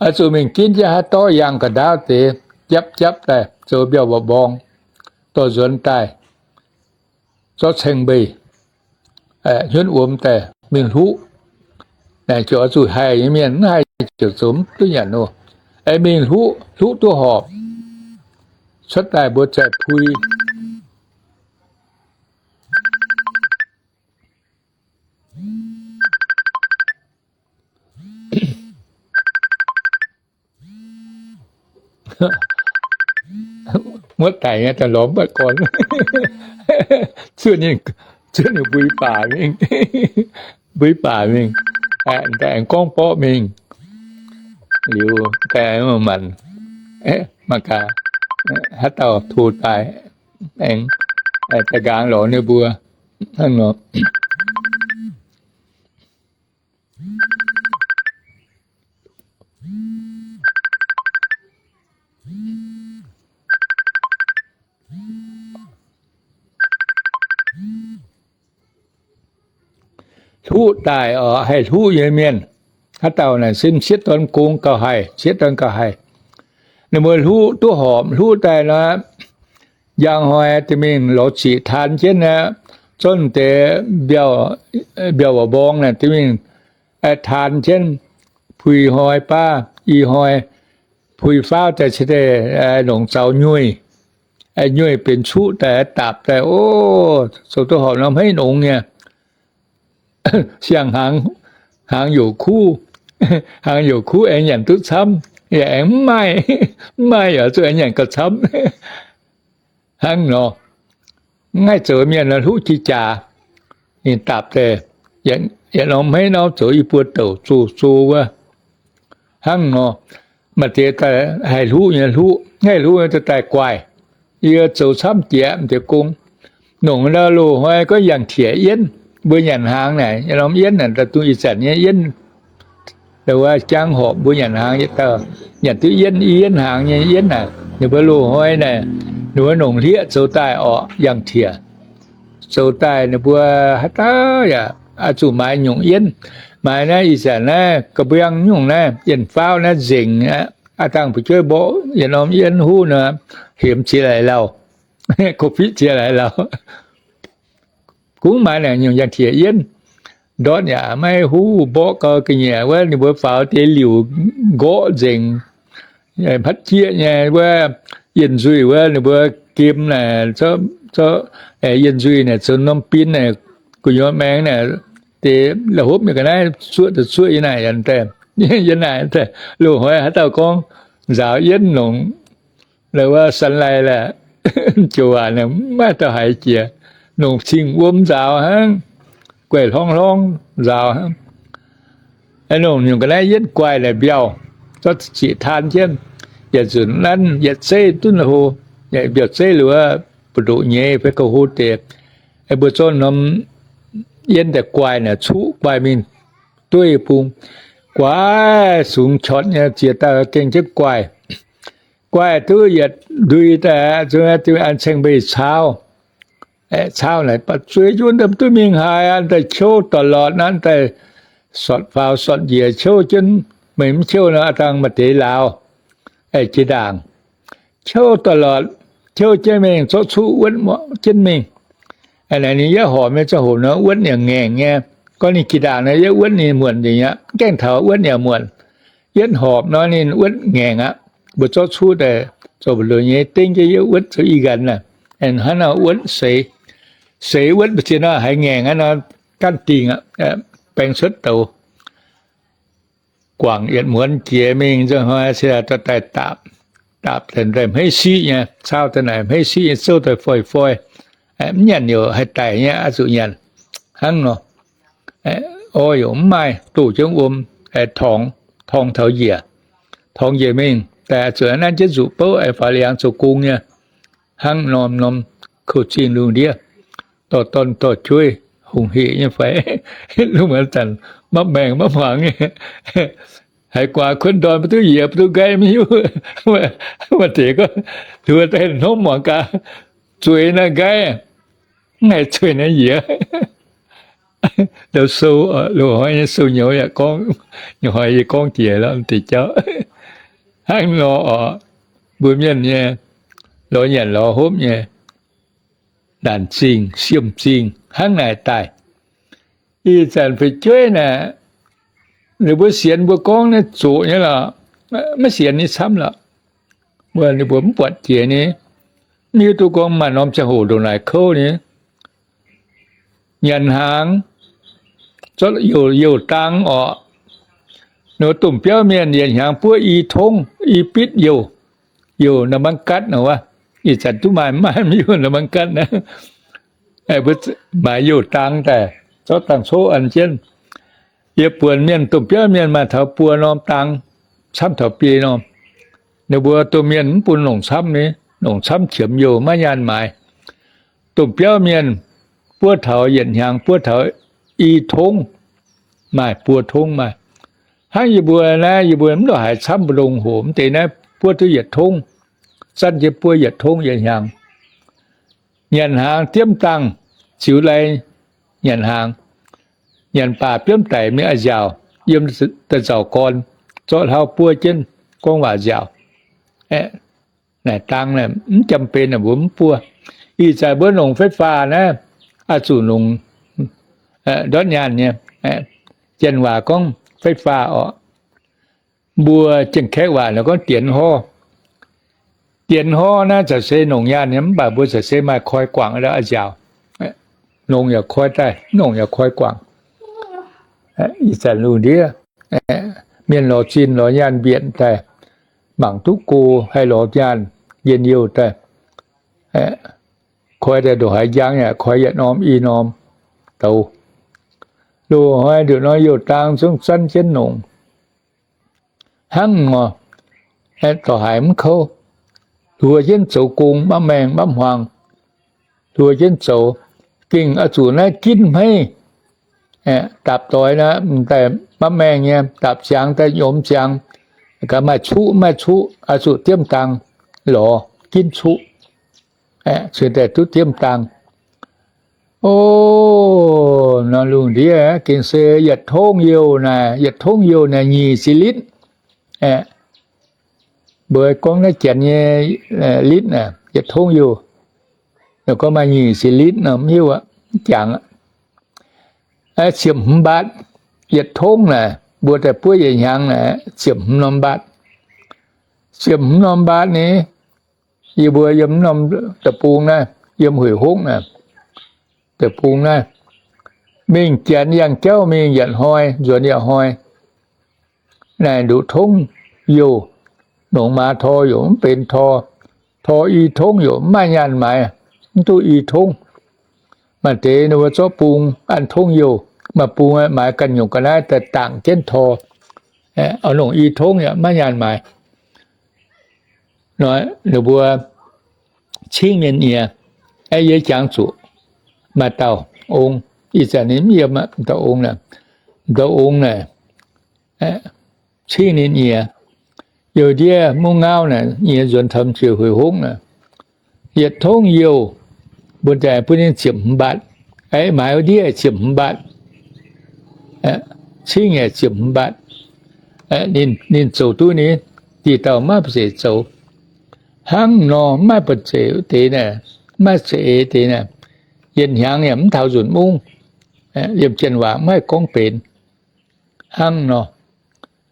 Oix zuqc mingh ginv jienv haaix dorv yangh ga'ndaauv deix, japv japv daaih zoux mbiauh mborngz, dorh nzuonx daaih, zorqv ceng-mbeih, hnyunv wuom daaih mingh hluqv. Naaic ziouc oix zuqc haih nyei mienh, mv haih ziouc zoux mv duqv nyanc loh. Aengx mingh hluqv, hluqv duqv horpc, cuotv daaih mbuo zaih pui. Muotv daic nyei daaih lorz mv buatc gorn. Zuov ninh, zuov ninh mbui baac mingh, mbui baac mingh, aengx gorngv borqv mingh. Liuz daaih maanc, mangc gaax, haaix dauh to daaih, aengx da'nqaang lorz ninh mbuo hnangv nor. Hluqv daaih oc, haih hluqv nyei mienh, haaix dauh naaic sin sieqv dorn gong gauh haih, sieqv dorn gauh haih. Ninh mbuo hluqv duqv horpc, hluqv daaih nor, njang hnoi daaih mingh lorz ziqc taan jienv aqv, zorqv deix mbiauh, mbiauh mborngz naaic daaih mingh taan jienv, puix hnoi baav, i hnoi puix faauv daaih cingx daaih longc zaux nyueih. Nyueih benx cuqv daaih daapc daaih, o, zoux duqv horpc nor hmeiv nongx nyei. Siang-hnaangx, hnaangx youc kuv, hnaangx youc kuv aengx nyanc duqv camv, yaac aengx mv maaih, mv maaih yaac zuqc aengx nyanc gauh camv. Hnangv nor, mv haih zoux mienh hluqv jiex jaax, ninh daapc daaih, yietc norm hmeiv norm zoux i buo douc zoh zoh wuov. Hnangv nor, maaih deix daaih haih hluqv nyei hluqv, mv haih hluqv nyei daaih guaaih. Yie zoux camv jiex m'diex gong. Nongc ndau loz-hnoi gorngv yangh tietc yienv, mbuo nyanc hnaangx naaic, yietc norm yienv naaic, daaih dungx ih zanc nyei yienv, wuov jangv horpc mbuo nyanc hnaangx, nyanc duqv yienv, i yienv hnaangx nyei yienv naaic, ninh mbuo loz-hnoi naaic, ninh mbuo nongc hlieqv zoux daaih orqc, yangh tietc. zoux daaih ninh mbuo haaix dauh yaac oix zuqc maaiz nyungc yienv. Maaiz naaiv ih zanc naaiv ga'mbiang nyungc naaiv, yienh faauv naaiv nzengc aqv. Aav dangh fu'jueiv mborqv yietc norm yienv huv nor, hemx ziex laaix lauh, covid ziex laaix lauh. Kungx maaiz naaic nyungc yangh qiex yienv, ndortv yaac maiv huv, mborqv gau ga'nyiec wuov, ninh mbuo faaux deix liuc nqorqv nzengc. Patv jieqv nyei wuov, yienh nzuih wuov, ninh mbuo gem naaic, yienh nzuih naaic zoux norm bin naaic, gu'nyuoz maengx naaic, deix la'hopv nyei ga'naaiv zuoqv daaih zuoqv yie naaic, yie naaic, loz-hnoi haaix dauh gorngv nzaaux yienv longc, wuov san lai laeh, joux waac maiv dauh haiz jiex, longc cing wuom nzaaux hnangv, guaih hlorngv hlorngv nzaaux hnangv. Longc nyungc ga'naaiv yienv guaih naaic mbiauh, zorqv ziqc taan jienv, yietc nzunc nanv yietc zeiv duqv hlo, mbiauh zeiv liuz, mbu'ndoqc nyeiz fai ga'hlo deix, mbuo zorqv norm yienv daaih guaih naaic, cuqv guaih mingh dueiv bung, guaih sungx qortc nyei ziex dauh gengh jienv guaih. Guaih duqv yietc ndui daaih, an ceng mbeix caauv. Caauv naaic, baac zueiz yunh daaih duqv mingh haaix, an daaih qouv doic lorz, an daaih sortv faaux sortv njiec qouv jienv. Meih mv qouv nor, aav dangh maaih deix lauz jiex ndaangc, qouv doic lorz, qouv jienv mingh, zorqv cuqv wuonv jienv mingh. Naaic ninh yietv horpc nyei ziangh hoc nor, wuonv yaac ngaengc nyei. Gorngv ninh jiex ndaangc nor, yietv wuonv ninh muonc nzengc aqv. Mv gaengh taux wuonv yaac muonc. Yietv horpc nor ninh wuonv ngaengc aqv. Mbuo zorqv cuqv daaih zoux mbu'ndongx nyei dengv jienv yietv wuonv zoux ih nqanx naaic. Hnangv nor wuonv seix, seix wuonv mbu'ziex nor haiz ngaengc aqv nor, gaanv dingc aqv, baeng cuotv douz. Guangc yietc muonz jiex mingh, nzunc hnoi se dorh daaih daapc, daapc daaih hmeiv siqv nyei, caauv daaih naaic hmeiv siqv nyei, zouv daaih foih-foih. Mv nyanc youc haih daic nyei, oix zuqc nyanc hnangv nor. Orv youc mv maaih, doh jienv wuom, torngx, torngx taux njiec, torngx njiec mingh daaih, oix zuqc nanv jienv nzuqc bouv faaux liangx zoux gong nyei. Hnangv norm-norm kouv-zingh lungh ndiev, dorh dorn dorh jueiv, hungh hec nyei fai, lungh muonz zanc mapv maengh mapv hmuangx nyei. Haiz guaax kuonv ndorn maiv duqv yiez, maiv duqv nqaiv, maiv hiuv. Maaih deix gorngv hluo daaih hnomv muangx gaax, zueiz naaiv nqaiv, mv haiz zueiz naaiv yiez. Ndau sou, loz-hnoi nyei sou nyouz yaac gorngv, nyouz hnoi yie gorngv jiex lorqc deix jauv. Hnangv nor oc, mbuo mienh nyei lorz nyanc lorz hopv nyei naanc zingh, siemv zingh hnangv naaic daaih. Ih zanc fu'jueiv naaic, ninh mbuo sienx mbuo gorngv naaiv zoqc nyei lorqc, maiv sienx nyei camv lorqc. Mbuo ninh mbuo mv buatc jiex nyei, mv hiuv duqv gorngv maaih norm ziangh hoc ndongc naaic kouv nyei. Nyanc hnaangx, zorqv youh, youh dang orqc. Ninh mbuo domh biauv mienh yietc hnyangx buov i tongv, i bitv youh, youh น้ำมันกั๊ส nor wuov. Ih zanc duqv maaih, maaih mv youh น้ำมันกั๊ส naaiv. Mbuo maaiz youh dang daaih, zorqv dangh coqv an jienv. Yie buonc mienh, domh biauv mienh maaih taux buo norm dang, camv taux biei norm. Ninh mbuo domh mienh mv bun longc camv ni, longc camv qiemx youh maiv nyaanh maaiz. Domh biauv mienh buov taux yietc hnyangx buov taux i tongv, maaih buo tongv maaih. Hnangv yie mbuo naaiv, yie mbuo mv ndongc haaix camv mbu'ndongx hoc, mv deix naaiv buov duqv yietc tongv, zanv jienv buov yietc tongv yietc hnyangx. Nyanc hnaangx diemv dangh, ziux lai nyanc hnaangx. Nyanc baac biomv daic mingh a'nziaauc, yiem da'nzauc gorn, zorqv hlauv buov jienv, gorngv waac nziaauc. Naaic dang naaic mv jam benx naaic mbuo mv buov. Ih zanc mbuo longc ไฟฟ้า naaiv, oix zuqc longc ndortv nyaanh nyei. Janx waac gorngv ไฟฟ้า orqc. Mbuo Janx-Kaeqv waac naaic gorngv dienx horv. Dienx horv naaiv caux se longc nyaanh nyei, mv baac mbuo caux se maaih koi guangc a'nziaauc. Longc yaac koi daaih, mv longc yaac koi guangc. Ih zanc lungh ndiev, mienh lorz zinh lorz nyaanh mbienc daaih, mangc duqv go haih lorz nyaanh njien-youh daaih. Koi daaih ndongc haaix njang yaac koi yietc norm i norm douz. Loz-hnoi nduqc nor youh dang zungv zanv jienv longc. Hnangv nor, dorh haiz mv kouv, hluo jienv zoux gong mapv maengh mapv hmuangx, hluo jienv zoux, gengh oix zuqc naaiv ginv hmeiv. Dapc doix naaiv daaih mapv maengh nyei, dapc ziangx daaih nyomx ziangx, gaax maaih cuqv maaih cuqv, oix zuqc diemv dang lorz ginv cuqv, cingx daaih duqv diemv dang. O, norm lungh ndiev gengh se yietc tongv youh naaic, yietc tongv youh naaic nyic ziepc litv. Mbuo gorngv naaiv Janx nyei litv naaic, yietc tongv youh. Gorngv maaih nyic ziepc litv nor mv hiuv aqv, mv jangx aqv. Ziepc hmz mbaatv, yietc tongv naaic, mbuo daaih buov yietc hnyangx naaic, ziepc hmz norm mbaatv. Ziepc hmz norm mbaatv ni, yie mbuo yiem norm deic-bung naaiv, yiem Huih Hokv naaic, deic-bung naaiv, mingh Janx yangh jauv mingh yietc hnoi nzuonx yietc hnoi. Naaic nduqc tongv youh, nongc maaz tor yaac mv benx tor, tor i tongv yaac mv maaih nyaanh maaiz, mv duqv i tongv. Maaih deix ninh mbuo zorqv bung an tongv youh, maaih bung maaiz ganh nyungc ga'naaiv daaih dangc jienv tor, oix nongc i tongv yaac mv maaih nyaanh maaiz. Nor ninh mbuo cingv mienh nyiex, aeqv, yie jangx zuqc maaih dauh ong, ih zanc ninh mv yiem aqv, dauh ong naaic, dauh ong naaic, cingv ninh nyiex, youh ndiev mungv ngauv naaic nyiex nzuonx taux jiex Huih Hokv naaic, yietc tongv youh, mbuo daaih bun ninh ziepc hmz mbaatv, aeqv, maaiz wuov ndiev ziepc hmz mbaatv, cingv yaac ziepc hmz mbaatv. Ninh zoux duqv ni, diqc dauh maiv buatc zeic zoux. Hnangv nor maiv buatc zeic deix naaic, maiv zeiz eix deix naaic, yietc hnyangx yaac mv taux nzunc mungv. Liemh janx waac maiv haih gorngv benx. Hnangv nor,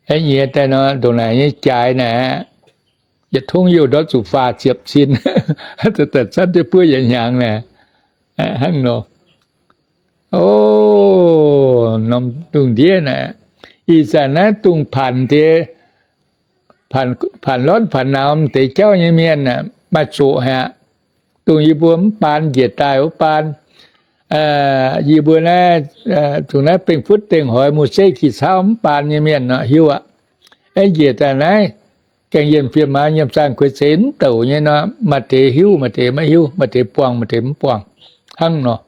aeqv, nyiex daaih nor, ndongc naaic nyei jaaix naaic, yietc tongv youh ndortv zuqc faah ziepc cin, daaih zanv jienv buov yietc hnyangx naaic. Hnangv nor, o, norm lungh ndiev naaic, ih zanc naaiv dongh paanc deix, paanc lortv paanc nauz deix jauv nyei mienh maaih zoqc haic. Dongh yie mbuo mv baan njiec daaih wuov baan, yie mbuo naaiv, dongh naaiv Bengh Futv Dengh Hoix Muz Zeiv Kih Cauv mv baan nyei mienh nor hiuv aqv. Aeqv, njiec daaih naaiv gaengh yienh fiem maaz nyiemc zaangh gueix zeiz mv douc nyei nor, maaih deix hiuv, maaih deix maiv hiuv, maaih deix buangh, maaih deix mv buangh. Hnangv nor,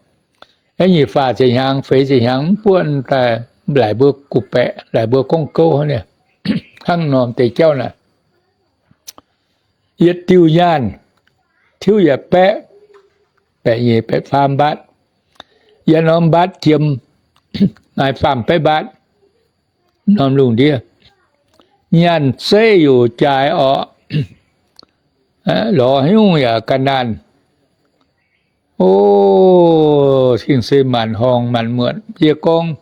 aeqv, nyic faah ziepc hnyangx, feix ziepc hnyangx mv buonv daaih, laaic mbuo gu'baeqc, laaic mbuo gorngv gouv hnangv nor deix jauv naaic. Yietc diuh nyaanh tiuv yietc baeqv, baeqc nyeic baeqc faam mbaatv. Yietc norm mbaatv jiem maaih faam baeqv mbaatv. Norm lungh ndiev nyaanh zeiv yaac jaaix orqc, lorz haaix nyungc yaac ga'naanh. O, cingx se maanc horngh maanc muotc. Yie gorngv,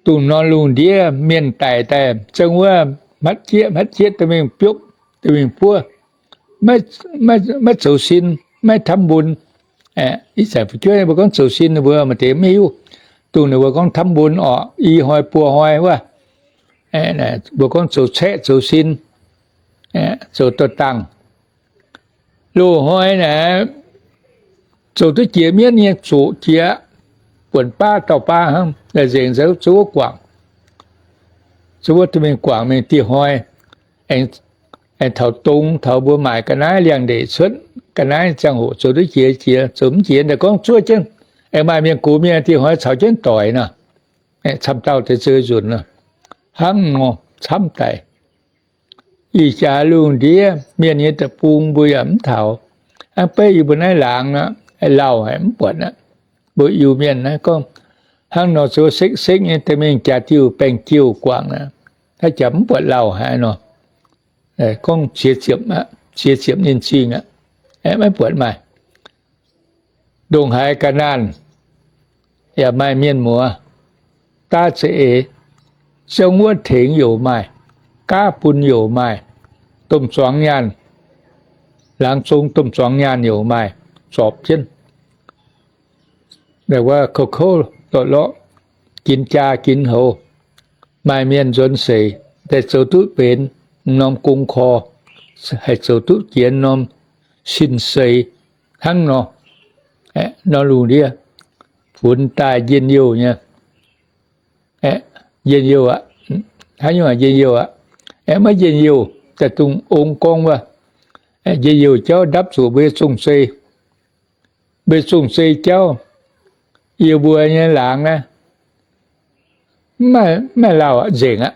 dongh norm lungh ndiev mienh daic daaih zeng wuov hmatv jieqv hmatv jieqv dorh mingh biopv, dorh mingh buov, maiv zoux sin, maiv ทำบุญ. Ih zanc fu'jueiv mbuo gorngv zoux sin, ninh mbuo maaih deix maiv hiuv. Dongh ninh mbuo gorngv ทำบุญ orqc, i hnoi buo hnoi wuov, mbuo gorngv zoux caeqv zoux sin, zoux dorh dangh. Loz-hnoi naaic, zoux duqv jiex mienv nyei zoqc jiex, buonc baav dauh baav hnangv, nzengc zoux wuov guangc, zoux wuov dorh mingh guangc mingh dieh hnoi. Aengx taux dongh taux mbuo maaic ga'naaiv liangx-ndeic cuotv, ga'naaiv ziangh hoc zoux duqv jiex jiex, zoux mv jiex daaih gorngv zuov jienv, aengx maaih mienh gox mienh dieh hnoi caux jienv doic nor, camv dauh deix zeix nzunc nor, hnangv nor camv daic. Ih jaax lungh ndiev mienh nyei deic-bung mbuo yaac mv taux. Hnangv beiv yie mbuo naaiv laangz nor, lauh haic mv buatc aqv. Mbuo Iu-Mienh naaiv gorngv hnangv nor zoux sekv-sekv nyei daaih mingh jaax diuh baengh jiouh guangc aqv, haaix jaax mv buatc lauh haic nor. Gorngv qiex ziepc, qiex ziepc ninh zingh aqv, maiv buatc maaih. Ndongc haaix ga'naanh yaac maaih mienh muoz, daav za'eix, ziouv wuov tengx youc maaih, gaav bun youc maaih, domh zuangx nyaanh, laangz zong domh zuangx nyaanh youc maaih, zorpc jienv. Wuov kouv kouv lorqc lorqc, ginx jaa ginx houx, maaih mienh nzuonx seix daaih zoux duqv benx norm gong korv, haih zoux duqv jiex norm sin seix hnangv nor. Norm lungh ndiev funx daaih njien-youh nyei. Njien-youh aqv. Haaix nyungc njien-youh aqv? Maiv njien-youh daaih dongh ong gorngv wuov, njien-youh jauv ndapv zuqc mbuo nyei zong-zei. Mbuo zong-zei jauv, yie mbuo nyei laangz naaiv, maiv lauh nzengc aqv.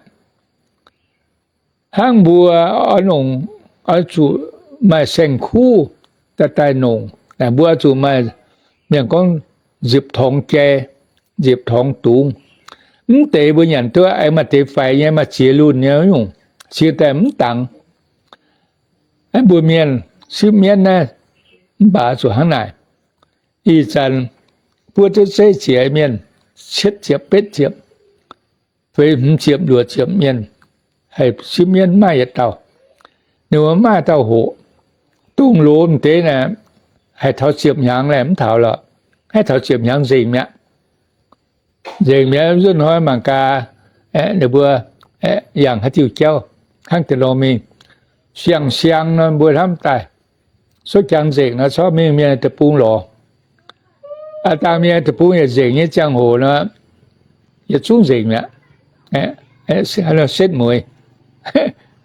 Hnangv mbuo oix nongc, oix zuqc maaih saeng-kuv daaih daaih nongc, mbuo oix zuqc maaih, mienh gorngv nziepc torngx jai, nziepc torngx dungz. Mv deix mbuo nyanc duqv aengx maaih deix faix nyei, maaih ziex lunh nyei nyungc, cingx daaih mv dangx. Aeqv, mbuo mienh sipv mienv naaiv mv baac zuqc hnangv naaic. Ih zanc buov duqv zeiv ziex mienh, cietv ziepc, betv ziepc, feix hmz ziepc, luoqc ziepc mienh, haih sipv mienv mv maaih yietc dauh. Ninh mbuo mv maaih dauh hoqc. Dongh loz deix naaic, haih taux ziepc hnyangx laeh mv taux lorqc. Haih taux ziepc hnyangx nzengc mi'aqv. Nzengc mi'aqv, nzunc hnoi mangc gaax, ninh mbuo yangh haaix diuh jauv, hnangv deix lorh mingh. Siang-siang nor mbuo hnamv daaih, cuotv jangx nzengc nor corc mingh mienh deic-bung lorz. Aa dangh mienh deic-bung yietc nzengc nyei ziangh hoc nor, yietc zungv nzengc mi'aqv. Hnangv nor setv mueiz,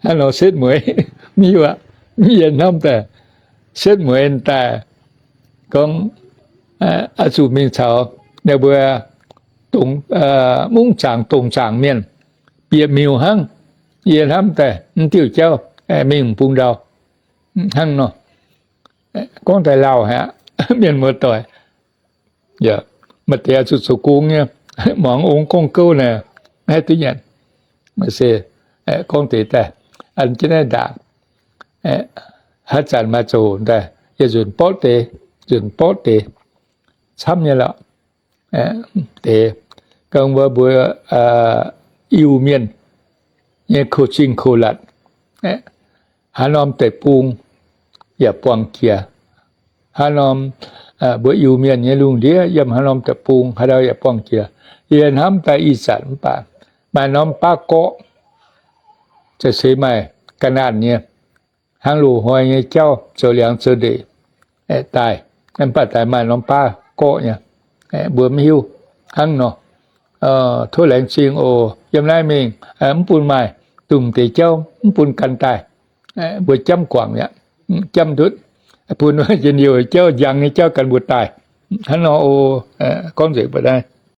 hnangv nor setv mueiz, mv hiuv aqv, mv yie hnamv daaih, setv mueiz daaih gorngv, oix zuqc mingh caux ninh mbuo mungv zaangc dongh zaangc mienh bieqc miuc hnangv. Yie hnamv daaih mv diuh jauv mingh bung ndau hnangv nor. Gorngv daaih lauh aqv, mienh muoz-doic. Maaih deix zuqc zoux gong nyei, muangx ong gorngv gouv naaic, haih duqv nyanc. Se gorngv deix daaih, an jienv naaiv ndaangc, haaix zanc maaih zoqc daaih, yie nzunc borqv deix, nzunc borqv deix, camv nyei lorqc. Deix, ga'naaiv mbuo, mbuo Iu-Mienh nyei koux-zingh koux-latc, haaix norm deic-bung yaac buangh jiex. Haaix norm, mbuo Iu-Mienh nyei lungh ndiev yiem haaix norm deic-bung haaix ndau yaac buangh jiex. Yie hnamv daaih ih zanc mv baac maaih norm baav gorqv, za'gengh maaih ga'naanh nyei, hnangv loz-hnoi nyei jauv zoux liangx zoux ndeic daaih, mv baac daaih maaih norm baav gorqv nyei. Mbuo mv hiuv hnangv nor. Tov laengz zingh oc. Yiem naaiv mingh mv bun maaih, dongh deix jauv mv bun gan daaih. Mbuo jamv guangc mi'aqv, jamv ndutv, bun njien-youh jauv, njang nyei jauv gan mbuo daaih. Hnangv nor oc. Gorngv nzengc mbuo naaiv.